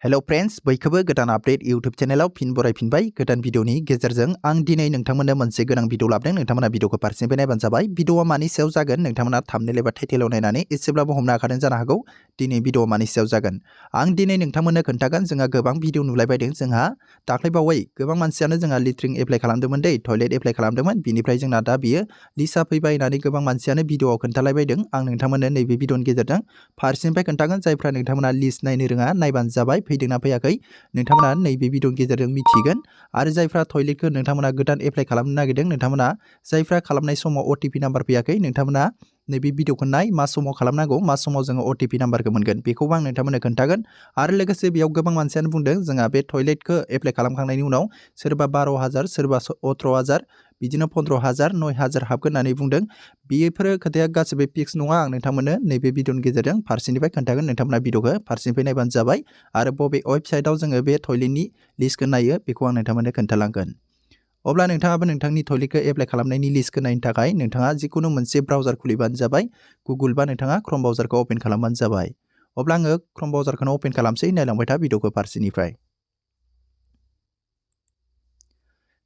Hello friends बयखौबो गोदान update YouTube चैनलाव फिन बरायफिनबाय गोदान भिडियोनि गेजेरजों आं दिनै नोंथांमोननो मोनसे गोनां भिडियो लाबोदों नोंथांमोना भिडियोखौ फारसेनिफ्राय नायबानो जाबाय भिडियोआ मानि सायाव जागोन नोंथांमोना थाम्बनेल एबा टाइटेलाव नायनानै एसेब्लाबो हमनो हाखादों जानो हागौ दिनै भिडियोआ मानि सायाव जागोन आं दिनै नोंथांमोननो खोन्थागोन जोंहा गोबां भिडियो नुलायबायदों जोंहा दाख्लैबावै गोबां मानसियानो जोंहा लेट्रिन एप्लाइ खालामदोंमोन दै टयलेट एप्लाइ खालामदोंमोन बिनिफ्राय जोंना दा बियो लिस्टआ फैबाय होननानै गोबां मानसियानो भिडियोआव खोन्थालायबायदों आं नोंथांमोननो नैबे भिडियोनि गेजेरजों फारसेनिफ्राय खोन्थागोन जायफ्रा नोंथांमोना लिस्ट नायनो रोङा नायबानो जाबाय फैदोंना फैयाखै नोंथांमोना नैबे भिडियोनि गेजेरजों मिथिगोन आरो जायफ्रा टयलेटखौ नोंथांमोना गोदान एप्लाइ खालामनो नागिरदों नोंथांमोना जायफ्रा खालामनाय समाव ओटिपि नाम्बार फैयाखै नोंथांमोना नैबे भिडियोखौ नाय मा समाव खालामनांगौ मा समाव जोङो ओटिपि नाम्बारखौ मोनगोन बेखौबो आं नोंथांमोननो खोन्थागोन आरो लोगोसे बेयाव गोबां मानसियानो बुंदों जोंहा बे टयलेटखौ एप्लाइ खालामखांनायनि उनाव सोरबा 12,000 सोरबा 18,000 बिदिनो 15,000 9,000 हाबगोन होननानै बुंदों बेफोरो खोथाया गासिबो फिक्स नङा आं नोंथांमोननो नैबे भिडियोनि गेजेरजों फारसेनिफ्राय खोन्थागोन नोंथांमोना भिडियोखौ फारसेनिफ्राय नायबानो जाबाय आरो बबे वेबसाइटआव जोङो बे टयलेटनि लिस्टखौ नायो बेखौ आं नोंथांमोननो खोन्थालांगोन अब्ला नोंथाङाबो नोंथांनि टयलेटखौ एप्लाइ खालामनायनि लिस्टखौ नायनो थाखाय नोंथाङा जिखुनु मोनसे ब्राउजार खुलिबानो जाबाय गुगोल बा नोंथाङा क्रम ब्राउजारखौ ओपन खालामबानो जाबाय अब्ला आङो क्रम ब्राउजारखौनो ओपन खालामसै नायलांबाय था भिडियोखौ फारसेनिफ्राय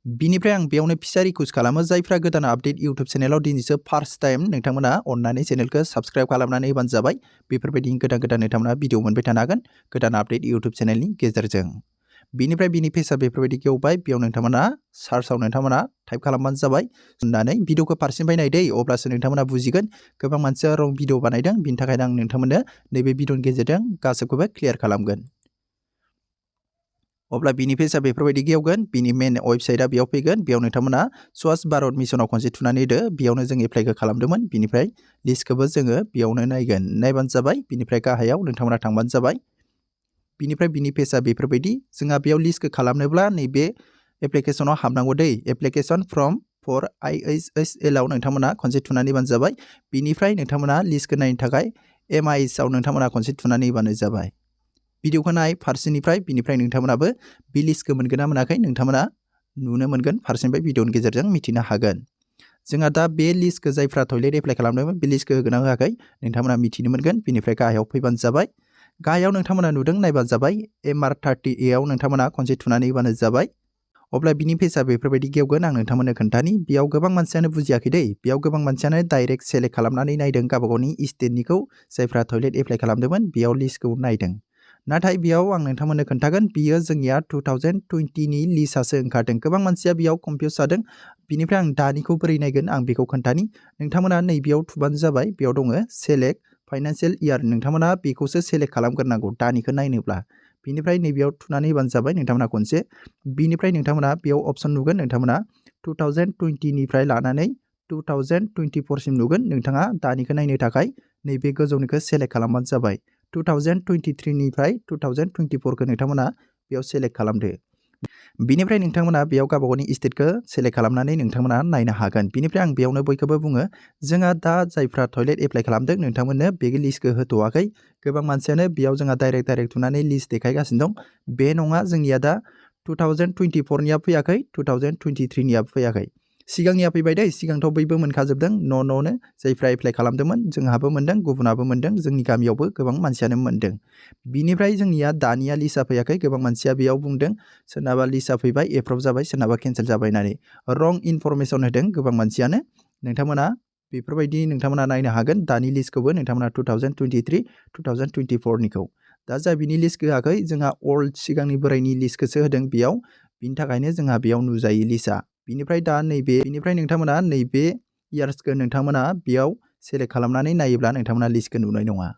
बिनिफ्राय आं बेयावनो फिसा रिक्वेस्ट खालामो जायफ्रा गोदान आपडेट यूट्यूब चैनलाव दिनैसो फार्स्ट टाइम नोंथांमोना अननानै चैनलखौ सब्सक्राइब खालामनानै होबानो जाबाय बेफोरबायदि गोदान नोंथांमोना भिडियो मोनबाय थानो हागोन गोदान आपडेट यूट्यूब चैनलनि गेजेरजों बिनिफ्राय बिनि पेजआ बेफोरबायदि गेवबाय बेयाव नोंथांमोना सार्चआव नोंथांमोना टाइप खालामबानो जाबाय होननानै भिडियोखौ फारसेनिफ्राय नायदै अब्लासो नोंथांमोना बुजिगोन गोबां मानसिया रं भिडियो बानायदों बिनि थाखायनो आं नोंथांमोननो नैबे भिडियोनि गेजेरजों गासैखौबो क्लियार खालामगोन अब्ला बिनि पेजआ बेफोरबायदि गेवगोन बिनि मेन वेबसाइटआ बेयाव फैगोन बेयाव नोंथांमोना स्वच्छ भारत मिशनाव खनसे थुनानै होदो बेयावनो जों एप्लाइखौ खालामदोंमोन बिनिफ्राय लिस्टखौबो जोङो बेयावनो नायगोन नायबानो जाबाय बिनिफ्राय गाहायाव नोंथांमोना थांबानो जाबाय बिनिफ्राय बिनि पेजआ बेफोरबायदि जोंहा बेयाव लिस्टखौ खालामनोब्ला नैबे एप्लिकेशनाव हाबनांगौ दै एप्लिकेशन फ्रम फर IHSL आव नोंथांमोना खनसे थुनानै होबानो जाबाय बिनिफ्राय नोंथांमोना लिस्टखौ नायनो थाखाय MIS आव नोंथांमोना खनसे थुनानै होबानो जाबाय भिडियोखौ नाय फारसेनिफ्राय बिनिफ्राय नोंथांमोनाबो बे लिस्टखौ मोनगोन ना मोनाखै नोंथांमोना नुनो मोनगोन फारसेनिफ्राय भिडियोनि गेजेरजों मिथिनो हागोन जोंहा दा बे लिस्टखौ जायफ्रा टयलेट एप्लाइ खालामदोंमोन बे लिस्टखौ होगोन ना होआखै नोंथांमोना मिथिनो मोनगोन बिनिफ्राय गाहायाव फैबानो जाबाय गाहायाव नोंथांमोना नुदों नायबानो जाबाय MR30A आव नोंथांमोना खनसे थुनानै होबानो जाबाय अब्ला बिनि पेजआ बेफोरबायदि गेवगोन आं नोंथांमोननो खोन्थानि बेयाव गोबां मानसियानो बुजियाखै दै बेयाव गोबां मानसियानो डाइरेक्ट सेलेक्ट खालामनानै नायदों गावबागावनि स्टेटनिखौ जायफ्रा टयलेट एप्लाइ खालामदोंमोन बेयाव लिस्टखौ नायदों नाथाय बेयाव आं नोंथांमोननो खोन्थागोन बियो जोंनिया 2020 नि लिस्टआसो ओंखारदों गोबां मानसिया बेयाव कनफिउज जादों बिनिफ्राय आं दानिखौ बोरै नायगोन आं बेखौ खोन्थानि नोंथांमोना नैबेयाव थुबानो जाबाय बेयाव दङ सेलेक्ट फाइनान्शियल इयार नोंथांमोना बेखौसो सेलेक्ट खालामग्रोनांगौ दानिखौ नायनोब्ला बिनिफ्राय नैबेयाव थुनानै होबानो जाबाय नोंथांमोना खनसे बिनिफ्राय नोंथांमोना बेयाव अपसन नुगोन नोंथांमोना 2020 निफ्राय लानानै 2024 सिम नुगोन नोंथाङा दानिखौ नायनो थाखाय नैबे गोजौनिखौ सेलेक्ट खालामबानो जाबाय 2023 निफ्राय 2024 खौ नोंथांमोना बेयाव सेलेक्ट खालामदो बिनिफ्राय नोंथांमोना बेयाव गावबागावनि स्टेटखौ सेलेक्ट खालामनानै नोंथांमोना नायनो हागोन बिनिफ्राय आं बेयावनो बयखौबो बुङो जोंहा दा जायफ्रा टयलेट एप्लाइ खालामदों नोंथांमोननो बे लिस्टखौ होथ'वाखै गोबां मानसियानो बेयाव जोंहा डाइरेक्ट थुनानै लिस्ट देखायगासिनो दं बे नङा जोंनिया दा 2024 निया फैयाखै 2023 निया फैयाखै सिगांनिया फैबाय दै सिगांथ' बयबो मोनखाजोबदों न'नो जायफ्रा एप्लाइ खालामदोंमोन जोंहाबो मोनदों गुबुनाबो मोनदों जोंनि गामियावबो गोबां मानसियानो मोनदों बिनिफ्राय जोंनिया दानिया लिस्टआ फैयाखै गोबां मानसिया बेयाव बुंदों सोरनाबा लिस्टआ फैबाय एप्रुभ जाबाय सोरनाबा केन्सेल जाबाय होननानै रं इनफरमेसन होदों गोबां मानसियानो नोंथांमोना बेफोरबायदि नोंथांमोना नायनो हागोन दानि लिस्टखौबो नोंथांमोना 2023 2024 निखौ दा जा बिनि लिस्ट होआखै जोंहा ओल्ड सिगांनि बोरायनि लिस्टखौसो होदों बेयाव बिनि थाखायनो जोंहा बेयाव नुजायो लिस्टआ बिनिफ्राय दा बिनिफ्राय नोंथांमोना नैबे इयार्सखौ नोंथांमोना बेयाव सेलेक्ट खालामनानै नायोब्ला नोंथांमोना लिस्टखौ नुनाय नङा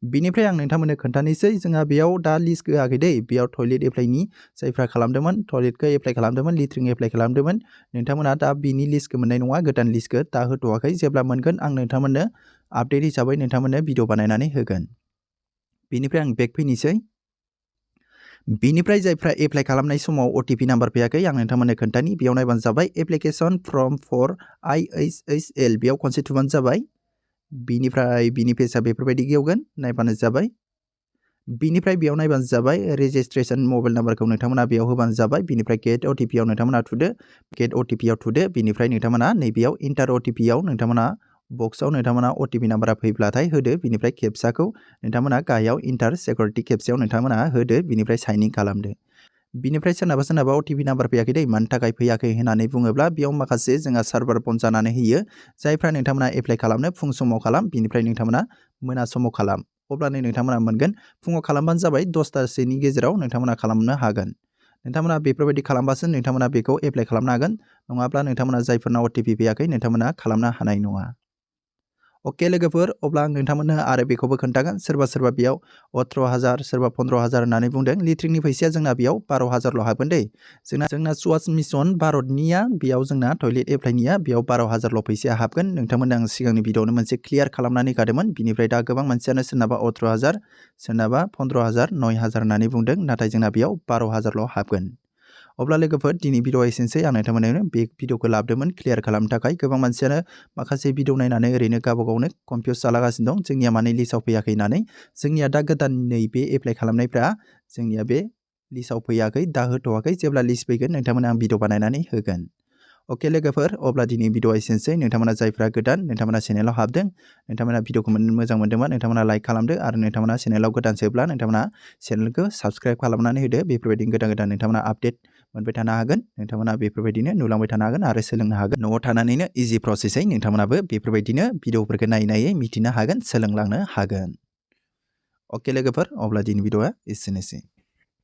बिनिफ्राय आं नोंथांमोननो खोन्थानोसै जोंहा बेयाव दा लिस्ट होआखै दै बेयाव टयलेट एप्लाइनि जायफ्रा खालामदोंमोन टयलेटखौ एप्लाइ खालामदोंमोन लेट्रिन एप्लाइ खालामदोंमोन नोंथांमोना दा बिनि लिस्टखौ मोननाय नङा गोदान लिस्टखौ दा होथ'वाखै जेब्ला मोनगोन आं नोंथांमोननो आपडेट हिसाबै नोंथांमोननो भिडिअ बानायनानै होगोन बिनिफ्राय आं बेक फैनोसै बिनिफ्राय जायफ्रा एप्लाइ खालामनाय समाव ओटिपि नाम्बार फैयाखै आं नोंथांमोननो खोन्थानि बेयाव नायबानो जाबाय एप्लिकेशन फ्रम फर IHSL बेयाव खनसे थुबानो जाबाय बिनिफ्राय बिनि पेजआ बेफोरबायदि गेवगोन नायबानो जाबाय बिनिफ्राय बेयाव नायबानो जाबाय रेजिस्ट्रेशन मबाइल नाम्बारखौ नोंथांमोना बेयाव होबानो जाबाय बिनिफ्राय गेट OTP आव नोंथांमोना थुदो गेट OTP आव थुदो बिनिफ्राय नोंथांमोना नैबेयाव इन्टार OTP आव नोंथांमोना बक्सआव नोंथांमोना OTP नाम्बारा फैब्लाथाय होदो बिनिफ्राय केपचाखौ नोंथांमोना गाहायाव इन्टार सिकिउरिटि केपचायाव नोंथांमोना होदो बिनिफ्राय साइन इन खालामदो। बिनिफ्राय सोरनाबा OTP नाम्बार फैयाखै दै मानि थाखाय फैयाखै होननानै बुङोब्ला बेयाव माखासे जोंहा सार्भार बन्द जानानै होयो जायफ्रा नोंथांमोना एप्लाइ खालामनो फुं समाव खालाम बिनिफ्राय नोंथांमोना मोना समाव खालाम अब्लानो नोंथांमोना मोनगोन फुङाव खालामबानो जाबाय 10टासोनि गेजेराव नोंथांमोना खालामनो हागोन। नोंथांमोना बेफोरबायदि खालामबासो नोंथांमोना बेखौ एप्लाइ खालामनो हागोन नङाब्ला नोंथांमोना जायफोरना OTP फैयाखै नोंथांमोना खालामनो हानाय नङा। अके लोगोफोर अब्ला आं नोंथांमोननो आरो बेखौबो खोन्थागोन सोरबा बेयाव 18,000 सोरबा 15,000 होननानै बुंदों लिट्रिकनि फैसाया जोंना बेयाव 12,000ल' हाबगोन दै जोंना स्वास मिशन भारतनिया बेयाव जोंना टयलेट एप्लाइनिया बेयाव 12,000ल' फैसाया हाबगोन नोंथांमोननो आं सिगांनि भिडिअआवनो मोनसे क्लियार खालामनानै गादोंमोन बिनिफ्राय दा गोबां मानसियानो सोरनाबा 18,000 सोरनाबा 15,000 9,000 होननानै बुंदों नाथाय जोंना बेयाव 12,000ल' हाबगोन। अब्ला लोगोफोर दिनै भिडिअआ एसेनोसै आं नोंथांमोननो बे भिडिअखौ लाबोदोंमोन क्लियार खालामनो थाखाय गोबां मानसियानो माखासे भिडिअ नायनानै ओरैनो गावबागावनो कनफिउस जालागासिनो दं जोंनिया माने लिस्टआव फैयाखै होननानै जोंनिया दा गोदानै बे एप्लाइ खालामनायफ्रा जोंनिया बे लिस्टआव फैयाखै दा होथ'वाखै जेब्ला लिस्ट फैगोन नोंथांमोना आं भिडिअ बानायनानै होगोन। अके लोगोफोर अब्ला दिनै भिडिअआ एसेनोसै नोंथांमोना जायफ्रा गोदान नोंथांमोना चेनेलाव हाबदों नोंथांमोना भिडिअखौ मोजां मोनदोंबा नोंथांमोना लाइक खालामदो आरो नोंथांमोना चेनेलाव गोदानसोब्ला नोंथांमोना चेनेलखौ साबस्क्राइब खालामनानै होदो बेफोरबायदि गोदान नोंथांमोना आपडेट मोनबाय थानो हागोन नोंथांमोना बेफोरबायदिनो नुलांबाय थानो हागोन आरो सोलोंनो हागोन न'आव थानानैनो इजि प्रसेसै नोंथांमोनाबो बेफोरबायदिनो भिडिअफोरखौ नायै मिथिनो हागोन सोलोंलांनो हागोन। अके लोगोफोर अब्ला दिनै भिडिअआ एसेनोसै।